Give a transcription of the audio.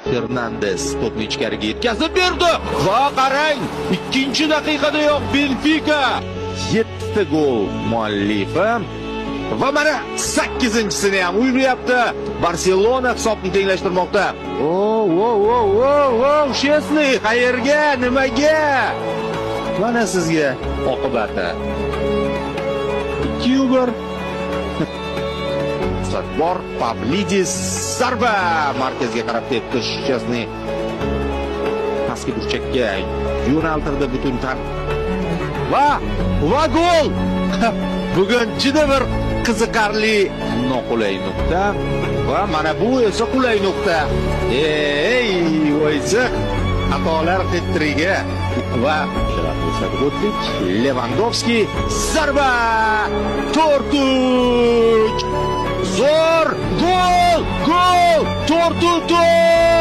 Fernandes to'pni ichkariga yetkazib berdi va qarang, 2-daqiqadayoq Benfika 7 ta gol muallifi va mana 8-chisini ham uryapti. Barselona hisobni tenglashtirmoqda. O, o, o, o, o, Shesni qayerga, nimaga? Mana sizga oqibati. 2-1. Fursat bor. Pavlidis, zarba markazga qarab tepdi Shesni. Pastki burchakka yo'naltirdi butun tar va gol! Bugun juda bir qiziqarli noqulay nuqta va mana bu esa qulay nuqta. Ey, voyziq xatolar xettriga va ko'rsatib o'tdik. Levandovski, zarba! 4-3. Zo'r gol! Gol! 4-4.